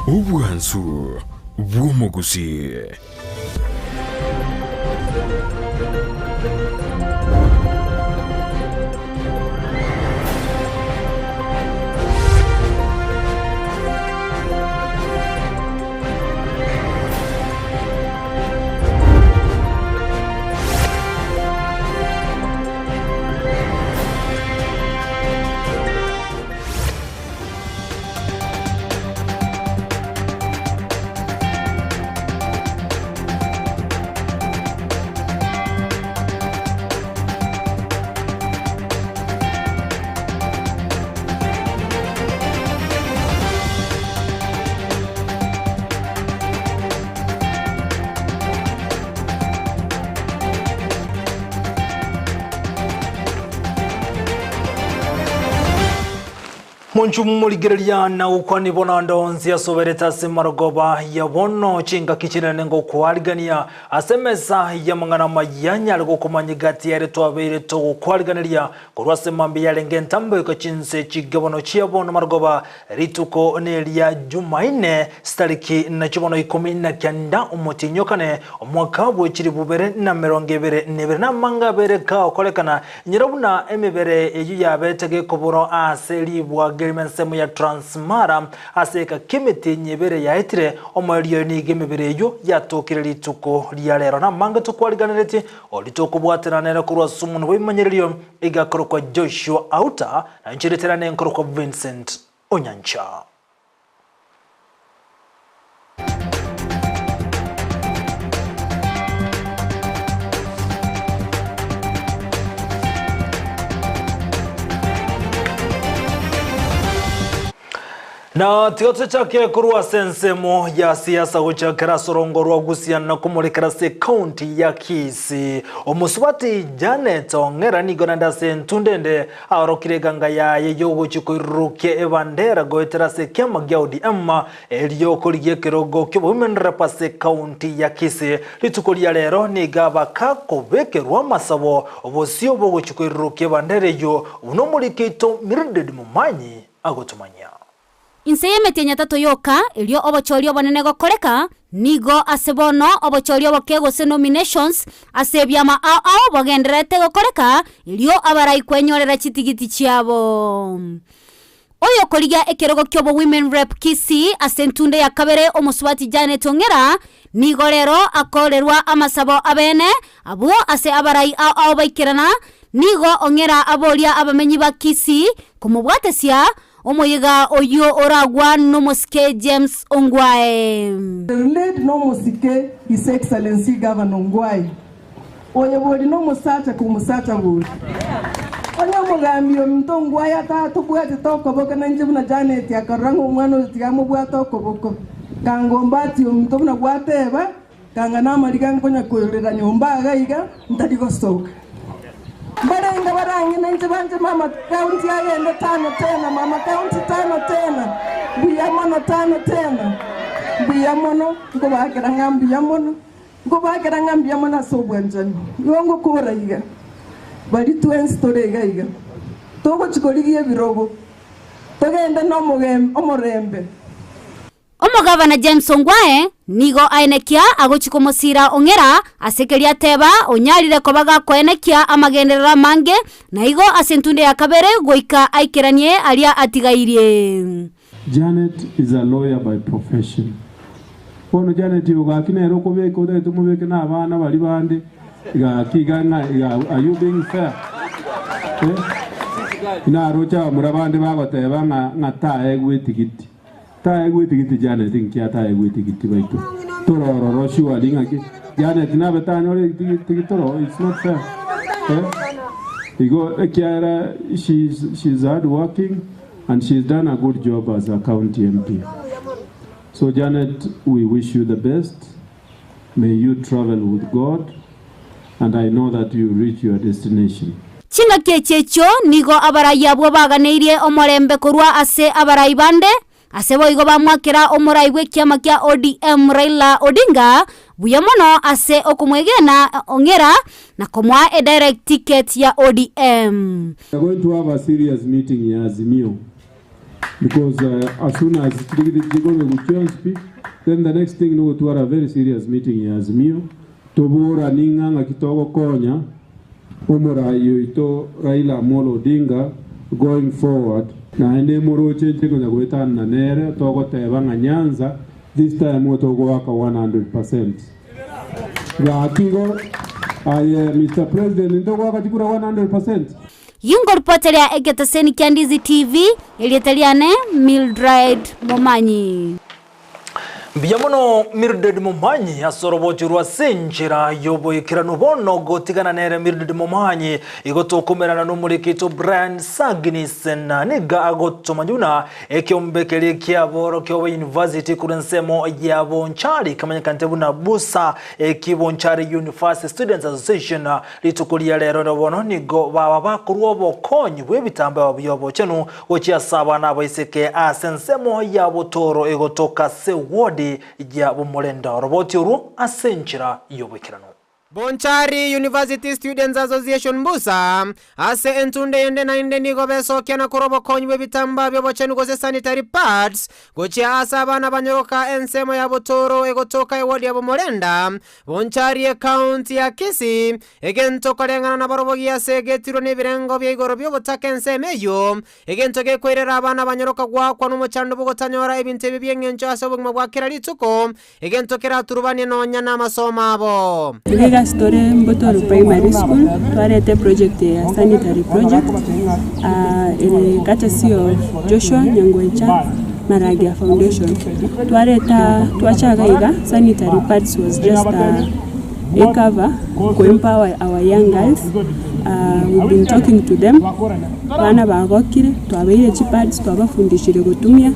Obwansu bw'omogusii. Monchu morigereria na gokwania bono ande onsi asoberete ase marogoba ya bono chingaki chinene ngokwarigania ase emesa y'amang'ana amaya nyare gokomanya egati ere twabeire togokwariganeria korwa ase mambia yarenge entambe goika chinse chige bono chia bono marogoba Rituko neria Jumaine, chitariki nachio bono ikomi na kianda omotienyi o kane, omwaka bwe chilifu bibere na emerongo ebere na ebere, na amanga abere kagokorekana, inyora buna emebere eyio yabete gekoboro ase ribwaga erimo ensemo ya Transmara ase eka ki'emetienyi ebere yaetire, omoerio oyo nigo emebere eyio yatokire rituko ria rero. Namange tokwariganeretie oria tokobwatana nere korwa ase omonwa bw'ebimanyererio, igakorokwa Joshua Auta, Na inche riterane nkorokwa Vincent Onyancha. Na tiga tochake korwa ase ensemo ya siasa gochakera ase orongo rwa Busia na komorekera ase ekaunti ya Kisii. Omosubati Janet Ong'era nigo naende ase entunda ende aorokire eganga yaye y'ogochia koirurukia ebandera goetera ase ekiama gia ODM erio korigia ekerogo ki'obowomen rep ase ekaunti ya Kisii. Rituko ria rero nigo abakakobekerwa amasabo obosio bogochia koirurukia ebandera eyio buna omoriki oito Mildred Momanyi agotomanyia. Inse y'emetienyi etato yoka, erio obochori obonene gokoreka, nigo ase bono obochori oboke gose nominations ase ebiama ao ao bogendererete gokoreka, erio abarai kwenyorera chitigiti chiabo. Oyokorigia ekerogo ki'obo Women Rep Kisii ase entunde ya kabere omosubati Janet Ong'era nigo rero akorerwa amasabo abene abwo ase abarai ao ao baikerana Nigo ong'era aboria abamenyi ba Kisii komobwatesia omoyega oyio oragwa nomosike James Ongwae. Led nomosike His Excellency Governor Ongwae, oyo bori nomosacha komosacha bori. Onye omogambi ominto Ongwae atatobwatete okoboko nainche buna Janet akarora ng'a omwana oyo tiga amobwate okoboko, kangomba ati ominto buna gwateba, Kanga namariga nkonya koirorera nyomba iga iga ntari gosoka. Mbarenge barang'ina inche banche mama county agende tano tena mama county tano tena mbuya mono tano tena mbuya mono nkobakera ng'a mbuya mono nkobakera ng'a mbuya mono ase obwanchani. Igo ngokora iga baria twensi tore iga iga togochi korigia ebirogo togende nomogem omorembe. Omogavana James Ongwae nigo aenekia agochia komosiira Ong'era ase keria ateba onyarire koba gakoenekia amagenderero amange na igo ase entunde ya kabere goika aikeranie aria atigairie. Janet is a lawyer by profession. Bono Janet oyo gaki nere okobeka otagete omobeke na abana baria bande gaki iga ng'a iga are you being fair? Eh? Naroche abamura bande bagoteba ng'a ng'a taegwe etigiti. Taegwe etigiti Janet nki ataegwe etigiti baito torororo surely ng'aki Janet nabe tanyore etigiti toro it's not fair eh igo ekiagera she's she's hard working and she's done a good job as a county MP so Janet we wish you the best may you travel with God and I know that you reach your destination. Chingaki echi echio nigo abarai abwo baganeirie omorembe korwa ase abarai bande, ase boigo bamwakera omorai bw'ekiama kia ODM Raila Odinga buya mono ase okomwegena Ong'era na komoa edirect ticket ya ODM. We are going to have a serious meeting ya Azimio. Because as soon as chirigiti chikobekwa chionsi pi, then the next thing nogotwara a very serious meeting ya Azimio, toboranie ng'a ng'aki togokonya omorai oito Raila Amolo Odinga going forward. Naende moroche inche konya goetanana nere togoteba ng'a Nyanza this time togoaka 100%. Gaki igo aye Mister President ntogoaka chikura 100%? Ingoripoteria egeteseni kia Ndizi TV, erieta riane Mildred Momanyi. Mbuya mono Mildred Momanyi ase orobocho rwa ase enchera y'oboikeranu bono gotigana nere Mildred Momanyi igo tokomerana nomoriki oito Brian Sagini Sena niga agotomanya buna Ekeombe keria ki'aborokigwa ba university korwa ensemo ya Bonchari kemanyekanete buna Busa eki Bonchari University Students Association rituko ria rero ero bono nigo baba bakorwa obokonyi bw'ebitambaa bi'obochenu gochia ase abana abaiseke ase ensemo ya Botoro egotoka ase ward ya Bomorenda oroboti orwo ase enchera y'oboikeranu. Bonchari University Students Association, Busa, ase entunda eyende naende nigo besokia na korwa obokonyi bw'ebitambaa bi'obochenu gose sanitary pads gochia ase abana banyoroka ensemo ya Botoro egotoka eward ya Bomorenda, Bonchari ecounty ya Kisii, egento koreng'ana na barobwo giasegetirwe nebirengo bia igoro bi'obotaka ensemo eyio, egento gekoirera abana banyoroka goakwa nomochando bw'ogotanyora ebinto ebi bi'eng'encho ase obogima bwa kera rituko. Egento keraturubanie nonya namasomo abo. Iga ase tore Mbotoro Primary School twarete eproject eye ya sanitary project ere courtesy of Joshua Nyangwecha Maragia Foundation. Twareta twachaga iga sanitary pads was just a a cover ko empower our young girls we've been talking to them abana bagokire twabaire chipads twabafundishire gotumia.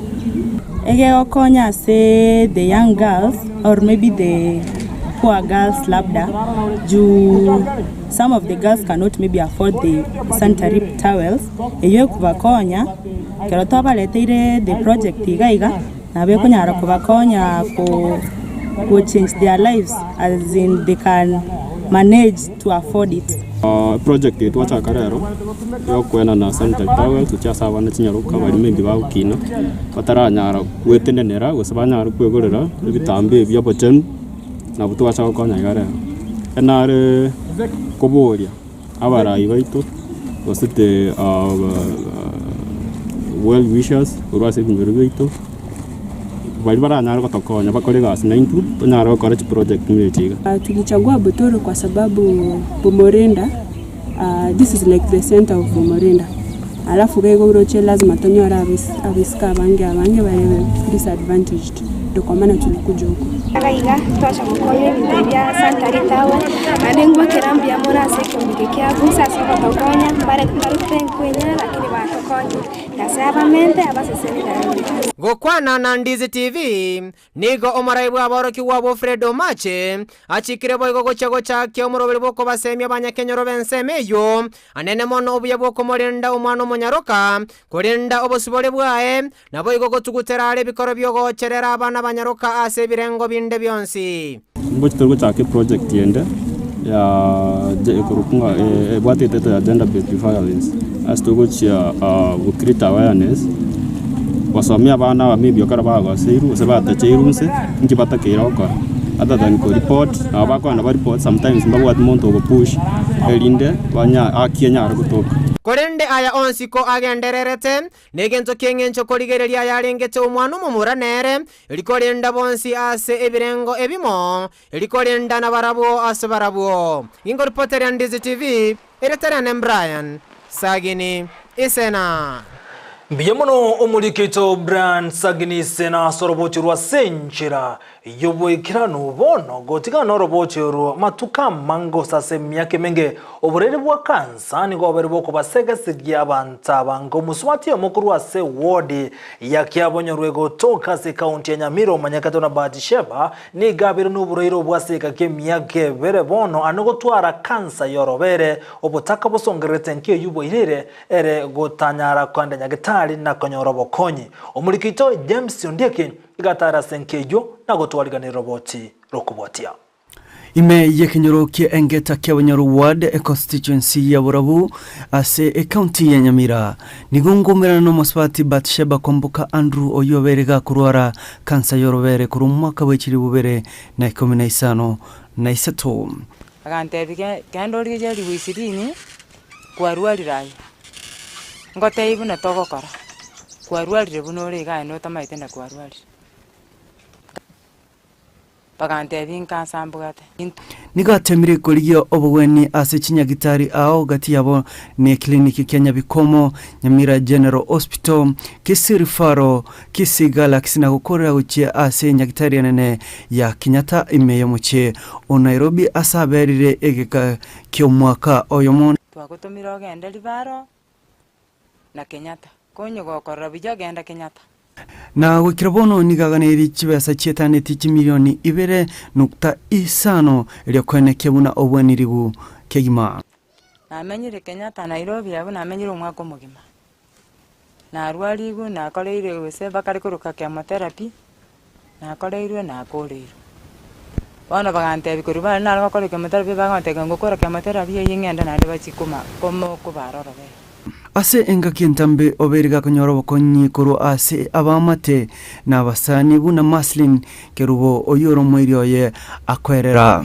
Egegokonya ase the young girls or maybe the poor girls labda juu some of the girls cannot maybe afford the sanitary towels, eyio ekobakonya ekero twabareteire the project iga iga nabo ekonyara kobakonya ko go change their lives as in they can manage to afford it. Project eye twachaka rero yokoenana sanitary towels gochia ase abana chinyaroka baria maybe bagokina bataranyara gwetenenera gose banyare kwegorera ebitambaa ebi obochenu nabwo twacha gokonya iga rero. Enare koboria abarai baito gose the well wishers korwa ase ebinyoro biaito, baria baranyare gotokonya bakore egasi naintwe, tonyare gokora chiproject buna echi iga. Tulichagua Butoro kwa sababu Bomorinda this is like the center of Bomorinda alafu iga igo oroche lazima tonyore abaiseke abange abange bare disadvantaged ndio kwa maana tulikuja huku. Iga iga twacha gokonya ebinto ebi bia sanitary towel, naende ngwakera mbuya mono ase ekeombe eke kia Busa ase ogotokonya, mbare mbarute nkwenyara lakini batokonyire. Nyasae abamente abasesenie naende. Gokwana na Ndizi TV, nigo omorai bw'aborokigwa abwo Fred Omache achikire boigo gochia gochakia omoroberi bw'okobasemia abanyakenyoro b'ensemo eyio anene mono obuya bw'okomorenda omwana omonyaroka, korenda obosibore bwaye, naboigo gotugutera are ebikoro bi'ogocherera abana banyaroka ase ebirengo binde bionsi. Ngochi tori gochaka eproject ende ya ekorokwa ng'a ebwate etitle ya gender based violence ase togochia go create awareness gosomia abana aba maybe ekero bagoseirwe gose batacheirwe inse inki batakeire gokora other than ko report nabo bakogenda ba report sometimes mbabwati monto ogo push erinde banya haki enyare gotoka. Korende aya onsi ko agendererete, Negento ki'engencho korigereria ayarengete omwana omomura nere, rikorenda bonsi ase ebirengo ebimo, rikorenda nabarabwo ase barabwo. Ginkoripoteria Ndizi TV, erieta riane Brian Sagini Isena. Mbuya mono omoriki oito Brian Sagini Isena ase orobochi rwa ase enchera y'oboikeranu bono gotigana norobochi orwo matuko amange gose ase emiaka emenge oborwaire bwa kansa nigo bobeire bokobasegesegia abanto abange omosubati omo korwa ase ewodi ya Kiabonyoru egotoka ase ekaunti ya Nyamira omanyekete buna Batisheba nigo abeire noborwaire obwo ase egeka ki'emiaka ebere bono ane gotwara kansa y'orobere obotaka bosongererete nkeyio bwairire ere gotanyara koenda nyagetari na konyora obokonyi. Omoriki oito James Ondieki iga atare ase enka eyio na gotwariganera roboti rokobwatia. Ime y'ekenyoro kia Engeta kia Bunyoro Ward, econstituency ya Borabu ase ecounty ya Nyamira, nigo ngoumerana n'omosubati Bathsheba Kwamboka Andrew oyio obeire gakorwara kansa y'orobere korwa omwaka bwe chilifu bibere na ikomi na isano na isato. Agantebia, Ge genda origererie elifu ishirini kwarwarire aye, ngotebie buna togokora, kwarwarire buna ore iga aye notamanyete na kwarwarire. Bagantebia nkansa mbwate. Nigo atemire korigia obogwenia ase chinyagitari ao gati yabo ne clinic kia Nyabikomo, Nyamira General Hospital, Kisii Referral, Kisii Galaxy na gokorera gochia ase enyagitari enene ya Kenyatta ime y'omochie o Nairobi ase aberire egeka ki'omwaka oyomo. Twagotomire ogende ribaro na Kenyatta, konye gokorora buya genda Kenyatta. Na goikera bono nigo aganeirie chibesa chietaneti chimilioni ibere nukta isano erio koenekia buna obwanirigu kegima. Namenyire Kenyatta Nairobi abwo namenyire omwaka omogima. Narwarigwe nakoreirwe gose bakare koroka chemotherapy, nakoreirwe nakoreirwe. Bono bagantebia korwa bare nare gokora chemotherapy bagontebia ngokora chemotherapy eyio ng'ende naende bachie koma komo kobara orobere. Ase engaki entambe obeire gakonyora obokonyi korwa ase abaamate na abasani buna Maslin Kerubo oyio ore omoiri oye akoerera.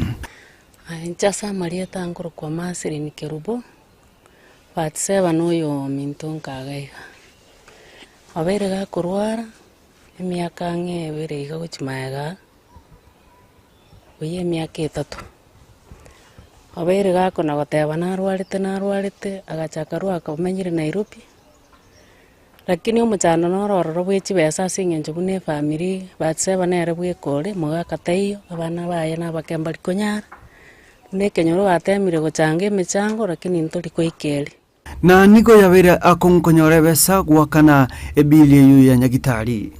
Inche ase amarieta nkorokwa Maslin Kerubo, Bathseba noyo ominto nkaga iga. Obeire gakorwara emiaka ang'e ebere iga gochia magega, buya emiaka etato. Obeire gakona goteba narwarete narwarete, agachaka rwa akamenyire Nairobi, lakini omochando noro ororo bwe chibesa ase eng'encho buna efamiri, Bathseba nere bweka ore, mogaka taiyo, abana baye na abake mbari konyara, buna ekenyoro batemire gochanga emechango lakini ntori koika erio. Na nigo yabeire akong'u konyora ebesa goakana ebili eyio ya nyagitari.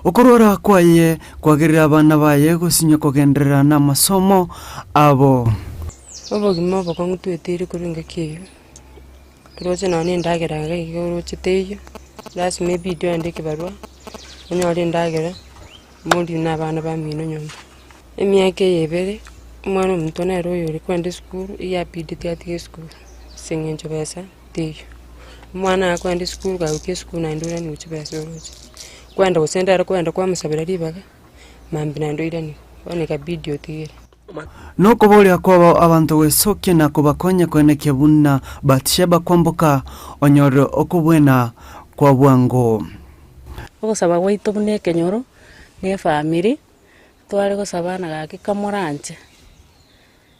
Okorwara kwaye kwagerire abana baye gosinywa kogenderera namasomo abo. Obogima obokong'u tweteire korwa engaki eyio, toroche nonya na endagera iga iga oroche teiyo, lasima ebidi oende ekebarua, onyore endagera, morie na abana bamino nyomba. Emiaka eye ebere, omwana omonto nere oyo ore kwenda esukuru, eyio abidete atige esukuru, ase eng'encho besa teiyo. Omwana akoenda esukuru kagoika esukuru naende oiraniwe chibesa oroche, kwenda gose ndero kwenda kwamosabera ribaga, mambia naende oiraniwe, bono ikabidi otigere. Nokoboria kwabo abanto gwesokia na kobakonya koenekia buna Bathsheba kwamboka onyorire okobwena kwa bwango. Ogosaba gwaito buna ekenyoro, na efamiri, tware gosabana gaki kamoranche,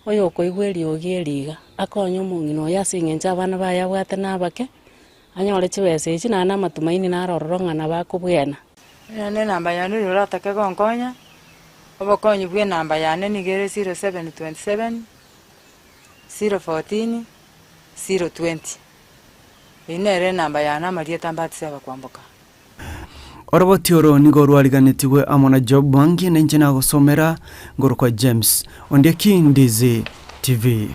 oyokoigwa eriogi eri iga, akonye omong'ina oyo ase eng'encho abana baye abwate na abake, anyore chibesa echi naende amatumaini naro ororo ng'a nabo akobwena. Naende enamba yane oyo oratake gonkonya, obokonyi bwa enamba yane nigo ere 0727, 014, 020. Eyio nere enamba yane amarieta Bathsheba Kwamboka. Oroboti oro nigo rwariganetigwe amo na Job Mwangi na inche nagosomera ngorokwa James Ondieki Ndizi TV.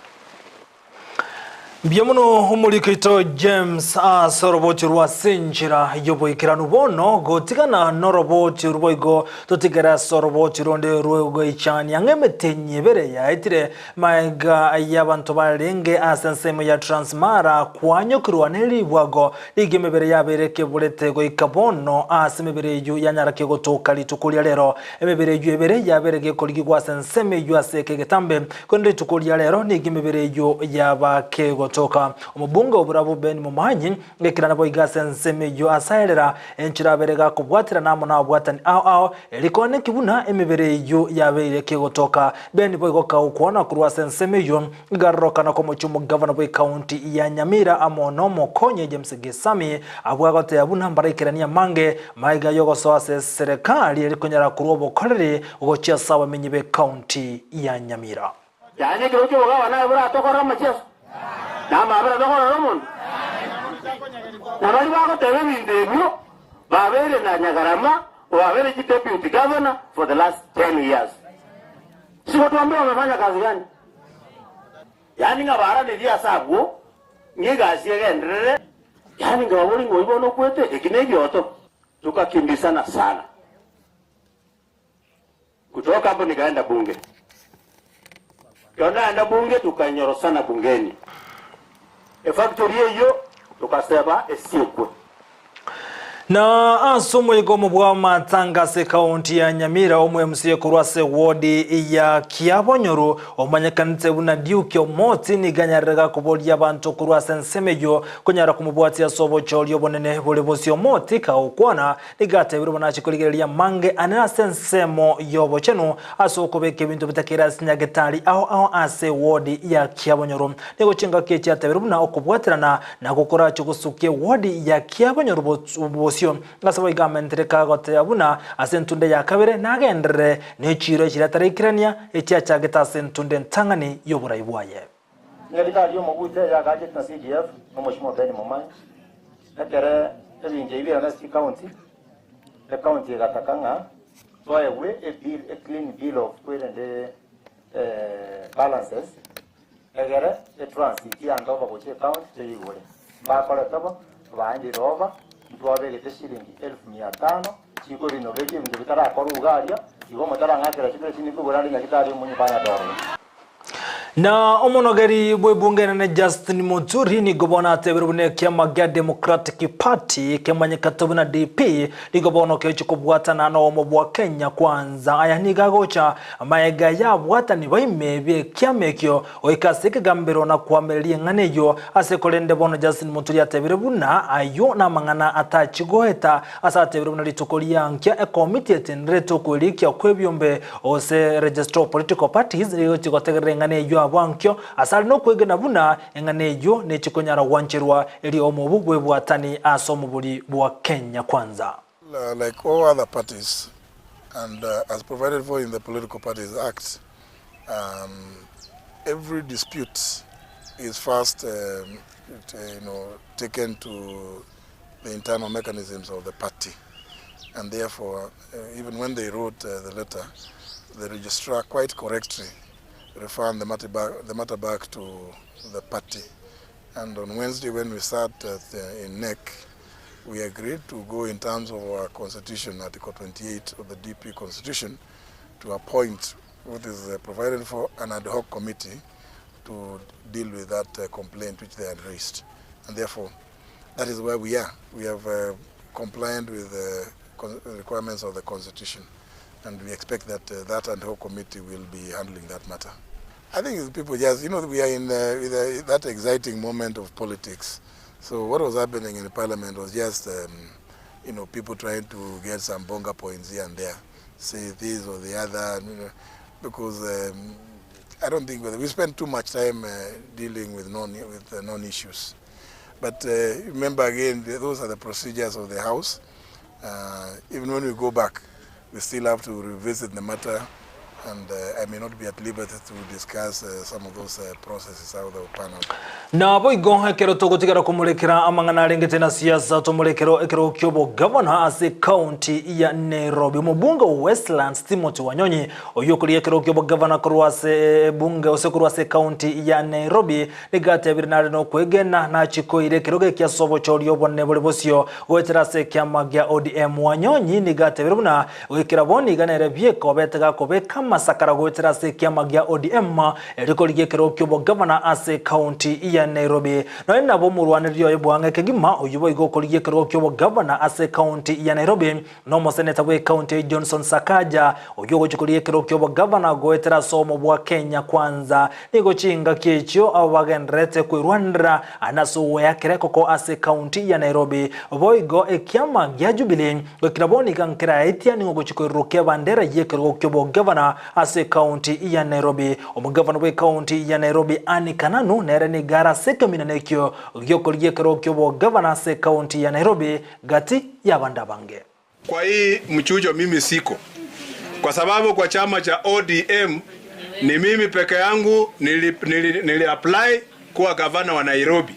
Mbuya mono omoriko oito James ase oroboti rwa ase enchera y'oboikeranu. Bono gotigana noroboti orwo boigo totigere ase oroboti ronde rw'ogoichania ng'a emetenyi ebere yaetire Magega y'abanto barenge ase ensemo ya Transmara kwanyokirwa ne ribwago rigiya emebere yabeire keborete goika bono ase emebere eyio yanyara gotoka rituko ria rero. Emebere eyio ebere yabeire gekorigigwa ase ensemo eyio ase eke egetambe, korende rituko ria rero nigo emebere eyio yaba kegotoka. Omobunge o Borabu Ben Momanyi Gekira naboigo ase ensemo eyio asaerera enchera abere gakobwaterana amo nababwatani ao ao, erio koaneki buna emebere eyio yabeire kegotoka. Beni boigo kagokwana korwa ase ensemo eyio, igarorokana komochia omogavana bw'ecounty ya Nyamira amo nomokonyi James Gesami, abwo agoteba buna mbaraikeranie amange maiga yogosoa ase eserekari eri konyara korwa obokoreri gochia ase abamenyi b'ecounty ya Nyamira. Yaani ekero ki'obogabana naye boratokorere amacheso, na amaabera tokorere omonto. Na baria bagoteba ebinto ebio babeire na Nyagarama oabeire chi deputy governor for the last 10 years. Sigotwambia wamefanya kazi gani? Yaani ng'a baranerie ase abwo ng'a egasi egenderere, yaani nkababoria ng'a oyio bono okwete, eki negioto. Tukakimbisana sana. Kutoka hapo nikaenda bunge. Ekero naenda bunge tukanyorosana bungeni. Efactory eyio tokaseba esiekwe. Na ase omoyega omobw'amatanga ase ekaunti ya Nyamira, omo-MCA korwa ase ewodi ya Kiabonyoru omanyekanete buna Duke Omoti nigo anyarire gakoboria abanto korwa ase ensemo eyio konyara komobwatia ase obochori obonene bore bosio. Omoti kagokwana nigo atebire buna ache korigereria amange ane ase ensemo y'obochenu ase okobeka ebinto bitakeire ase nyagetari ao ao ase ewodi ya Kiabonyoru. Nigo chingaki echi atebire buna okobwaterana Nakwo korache gosukia ewodi ya kiabonyoru bosio. Ase boigo amentere kagoteba buna ase entunde ya kabere nagenderere ne chiiro chiria ataraikerania, echiachagete ase entunde entang'ani y'oborai bwaye. Nyagetari y'omogucha eyagachete na CDF na Omoshimwa Ben Momanyi, ekere ebinto ebi biairana ase chicounty, ecounty egataka ng'a toegwe a bill, a clean bill of kwerende balances. Egere etransit ya Ndoba gochia ecounty toyeigore. Mbakorete bo, baanchire oba, ntwabegete shilingi elfu mia tano chikorinoveti ebinto bitarakorwa iga aria, igo motarang'akera chibesa chinde nkogora ande nyagitari omonye banyadorore. Na omonogeri bw'ebunge enene Justin Muturi nigo bono atebire buna ekiama gia Democratic Party kemanyekete buna DP nigo bono kegochia kobwatana nobomo bwa Kenya Kwanza. Aya nigo agocha Amaega y'abwatani baime b'ekiama ekio goika ase ekegambero na koamereria eng'ana eyio ase korende bono Justin Muturi atebire buna ayio namang'ana atachi goeta ase atebire buna rituko riankia ekomiti etenderete okwerikia kw'ebiombe gose Registrar of Political Parties rigochi gotegerera eng'ana eyio abwo ankio ase are nokwegena buna eng'ana eyio nechikonyara gwancherwa erio omobu bw'ebwatani ase omobori bwa Kenya Kwanza. Like all other parties and as provided for in the Political Parties Act, every dispute is first you know, taken to the internal mechanisms of the party and therefore even when they wrote the letter, the registrar quite correctly referred the matter back, the matter back to the party. And on Wednesday when we sat at the, in NEC, we agreed to go in terms of our constitution, Article 28 of the DP constitution, to appoint what is provided for an ad hoc committee to deal with that complaint which they had raised. And therefore, that is where we are. We have complied with the requirements of the constitution, and we expect that that ad hoc committee will be handling that matter. I think people just, you know, we are in that exciting moment of politics. So what was happening in the parliament was just, you know, people trying to get some bonga points here and there, say this or the other, you know, because I don't think we spend too much time dealing with non-issues. But remember again, those are the procedures of the House. Even when we go back, we still have to revisit the matter, and I may not be at liberty to discuss some of those processes how they will pan out. Naboigo ekero togotigara komorekera amang'ana arengete na siasa tomorekero ekero ki'obogavana ase ekaunti ya Nairobi. Omobunge o Westlands Timothy Wanyonyi oyio okoria ekero ki'obogavana korwa ase ebunge gose korwa ase ekaunti ya Nairobi nigo atebire nare nokwegena nachie koira ekerogo eke ase obochori obonene bore bosio goetera ase ekiama gia ODM. Wanyonyi nigo atebire buna goikera bono iga nere bieka obete gakobeka amasakara goetera ase ekiama gia ODM erio korigia ekerogo ki'obogavana ase ekaunti ya Nairobi. Nonya nabo omorwanereri oye bwang'e kegima oyio boigo okorigia ekerogo ki'obogavana ase ekaunti ya Nairobi Nomoseneta bw'ecounty eye Johnson Sakaja, oyio ogochia koria ekero ki'obogavana goetera ase obomo bwa Kenya Kwanza, nigo chingaki echio abo bagendererete kwerwanerera ande ase ogoeakera ekoko ase ecounty ya Nairobi. Boigo ekiama gia Jubilee goikera bono iga nkeraetia nigo ogochia koirurukia ebandera y'ekerogo ki'obogavana ase ecounty ya Nairobi. Omogavana bw'ecounty ya Nairobi Anne Kananu nere nigo are ase ekeminana ekio giokorigia ekerogo ki'obogavana ase ecounty ya Nairobi Gati y'abande abange. Kwa hii mchujo mimi siko kwa sababu kwa chama cha ODM ni mimi peke yangu nili, nili, nili apply kuwa gavana wa Nairobi,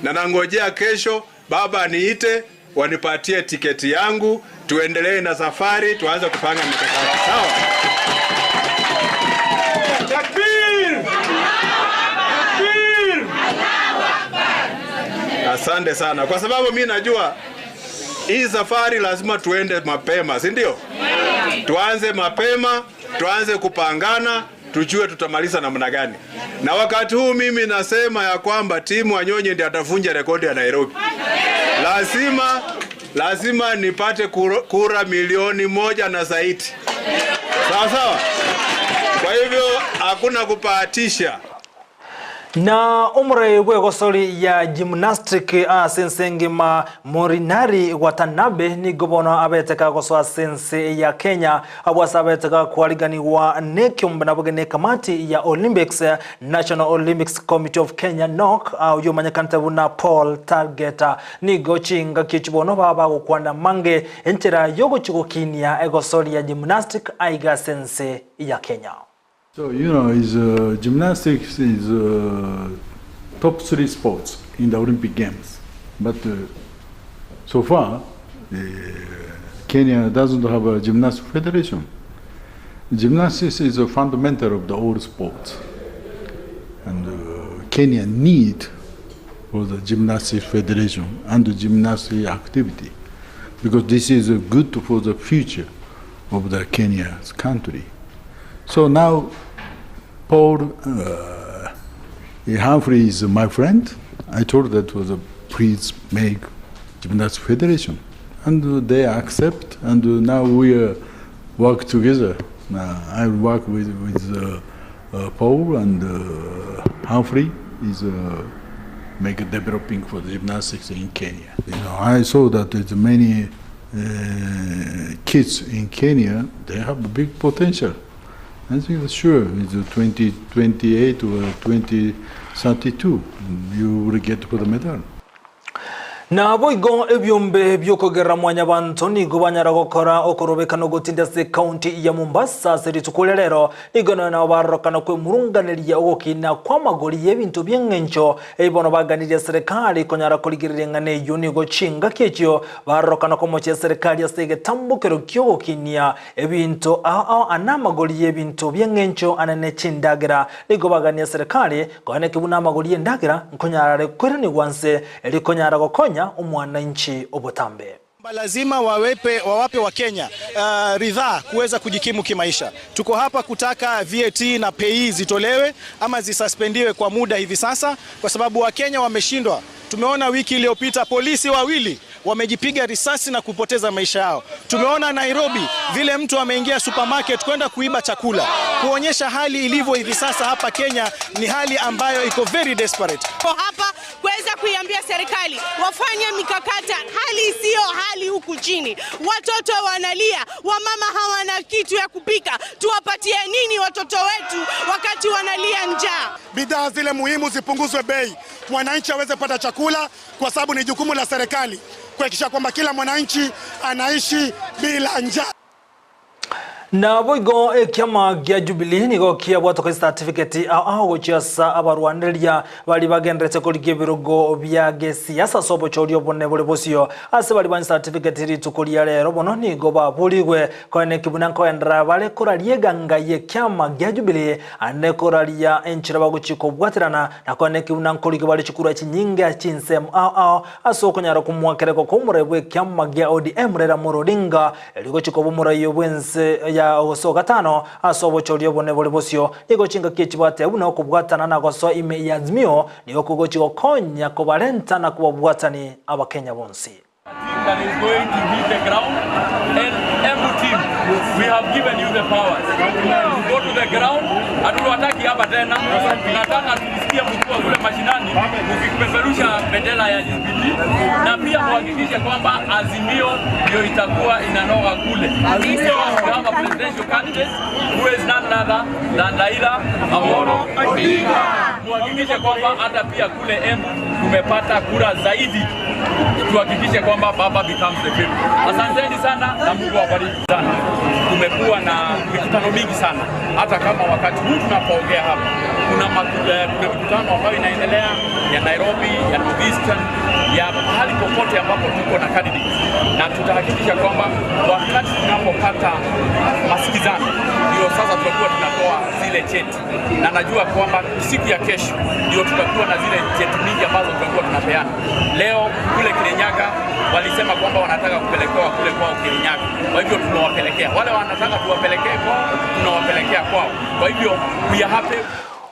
na nangojea kesho baba aniite wanipatie tiketi yangu tuendelee na safari, tuanze kupanga mikakati. Sawa? Takbir! Takbir! Asante sana, kwa sababu mi najua hii safari lazima tuende mapema, si ndio? Tuanze mapema, tuanze kupangana. tujue tutamaliza namna gani. Na wakati huu mimi nasema ya kwamba timu Wanyonyi ndiye atavunja rekodi ya Nairobi. Lazima lazima nipate kura, kura milioni moja na zaidi, sawa sawa. Kwa hivyo hakuna kupahatisha. Na omorei bw'egosori ya gymnastic ase ense engima Morinari Watanabe nigo bono abete kagosoa ase ense ya Kenya abwo ase abete gakwariganigwa nekiombe naboge ne ekamati ya Olympics National Olympics Committee of Kenya NOC oyio omanyekanete buna Paul Targeta Nigo chingaki echi bono baba bagokwana mange enchera y'ogochia gokinia egosori ya gymnastic aiga ase ense ya Kenya. So you know, is uh, gymnastics is uh, top three sports in the Olympic Games, but uh, so far uh, Kenya doesn't have a gymnastics federation. Gymnastics is a fundamental of the all sports, and uh, Kenya need for the gymnastics federation and the gymnastics activity, because this is good for the future of the Kenya's country. So now, Paul uh, Humphrey is my friend. I told that was a please make gymnastics federation, and they accept. And now we uh, work together. Uh, I work with with uh, uh, Paul and uh, Humphrey is uh, make a developing for the gymnastics in Kenya. You know, I saw that there's many uh, kids in Kenya. They have a big potential. I think sure it's 2028 or 2032 you will get for the medal. Naboigo ebiombe bi'okogerera Mwanyabanto nigo banyara gokora okorobekana ogotinda ase ekaunti ya Mombasa ase rituko ria rero. Nigo nonya nabo barorokana kwemurunganeria ogokina kw'amagori y'ebinto bi'eng'encho ebi bono baganirie serikali konyara korigereria eng'ana eyio nigo chingaki echio barorokana komochia serikali ase egetambokero ki'ogokinia ebinto ao ao ane amagori y'ebinto bi'eng'encho ane ne chindagera. Nigo bagania serikali koeneki buna amagori y'endagera nkonyarare koiranigwa nse Erio konyara gokonya omwananchi obotambe. Lazima wawepe, wawape Wakenya ridhaa kuweza kujikimu kimaisha. Tuko hapa kutaka VAT na PAYE zitolewe ama zisuspendiwe kwa muda hivi sasa, kwa sababu Wakenya wameshindwa. Tumeona wiki iliyopita polisi wawili wamejipiga risasi na kupoteza maisha yao. Tumeona Nairobi vile mtu ameingia supermarket kwenda kuiba chakula, kuonyesha hali ilivyo hivi sasa hapa Kenya ni hali ambayo iko very desperate. Hapa kuweza kuiambia serikali wafanye mikakati, hali isiyo hali huku chini, watoto wanalia, wamama hawana kitu ya kupika, tuwapatie nini watoto wetu wakati wanalia njaa? Bidhaa zile muhimu zipunguzwe bei, mwananchi aweze kupata chakula, kwa sababu ni jukumu la serikali kuhakikisha kwamba kila mwananchi anaishi bila njaa. Naboigo ekiama gia Jubilee nigo kiabwatoka certificate ao ao gochia ase abarwanereria baria bagenderete korigia ebirogo bia gesiasa ase obochori obonene bore bosio. Ase baria banywa certificate rituko ria rero bono nigo baborigwe koeneki buna nkoenderera bare koraria eganga y'ekiama gia Jubilee ande koraria enchera bagochia kobwaterana na koeneki buna nkorigia bare chikura chinyinge chinsemo ao ao ase okonyara komoakereka kw'omorai bw'ekiama gia ODM Raila Amolo Odinga erio gochia koba omorai bw'ense ya gose ogatano ase obochori obonene bore bosio. Nigo chingaki echibwate buna okobwatana na gosoa ime ya Azimio nigo kogochia gokonya kobarenta na kobabwatani Abakenya bonsi. Team that is going to hit the ground and every team we have given you the powers to go to the ground. Hatuwataki hapa tena, tunataka tusikie mkiwa kule mashinani mkipeperusha bendera ya Jubilee na pia muhakikishe kwamba Azimio ndio itakuwa inanoga kule. We have a presidential candidate who is none other than Raila Amolo Odinga. Muhakikishe kwamba hata pia kule Embu tumepata kura zaidi, tuhakikishe kwamba baba becomes the king. Asanteni sana na Mungu awabariki sana. Tumekuwa na mikutano mingi sana, hata kama wakati huu tunapoongea hapa kuna, kuna mikutano ambayo inaendelea ya Nairobi, ya North Eastern, ya pahali popote ambapo tuko na candidates, na tutahakikisha kwamba wakati tunapopata masikizano ndio sasa tutakuwa tunatoa zile cheti, na najua kwamba siku ya kesho ndio tutakuwa na zile cheti mingi ambazo tutakuwa tunapeana. Leo kule Kirinyaga walisema kwamba wanataka kupelekewa kule kwao Kirinyaga, kwa hivyo tumewapelekea. Wale wanataka tuwapelekee kwao, tunawapelekea kwao. Kwa hivyo we are happy.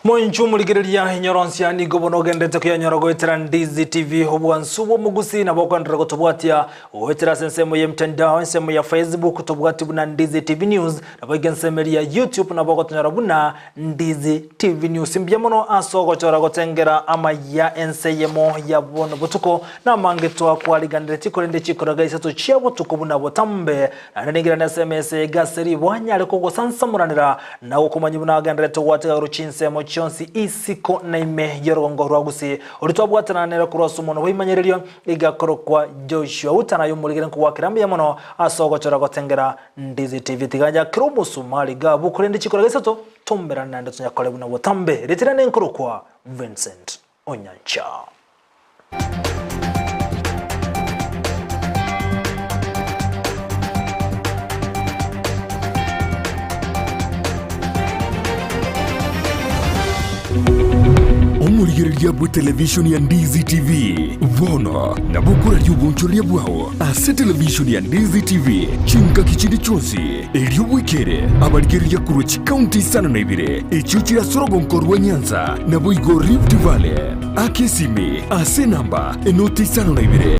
Monchu murigereria inyoronsia nigo bono ogendete kuyanyora goetera Ndizi TV obwansu bw'omugusi nabo okwenderera gotobwatia goetera ase ensemo ya mtandao ensemo ya Facebook tobwati buna Ndizi TV News nabo iga ensemo eria ya YouTube nabo ogotonyora buna Ndizi TV News mbuya mono ase ogochora gotengera amaya ense eyemo ya bono botuko na amange twakwariganeretie korende chikoraga isato chia botuko buna botambe Naende ningerane ase emesa eye ase riboa nyare kogosansamoranera na gokomanyia buna agendererete gwatiga igoro chinsemo chionsi isiko na ime y'orogongo rwa Gusii. Oria twabwatana nere korwa ase omonwa bw'ebimanyererio igakorokwa Joshua Uta naye omorigere nkogwakera mbuya mono ase ogochora gotengera Ndizi TV. Tiga njakere omosumari iga abwo korende chikoraga isato tomberane naende tonyakore buna botambe. Ritira nenkorokwa Vincent Onyancha. Omorigereria bwe televishoni ya Ndizi TV bono nabo okoraria obonchoreria bwao ase televishoni ya Ndizi TV chingaki chinde chionsi erio bwekere abarigereria korwa chikaunti isano na ibere echio chire ase orogonko rwa Nyanza naboigo Rift Valley. Aka esimi ase enamba enoti 52.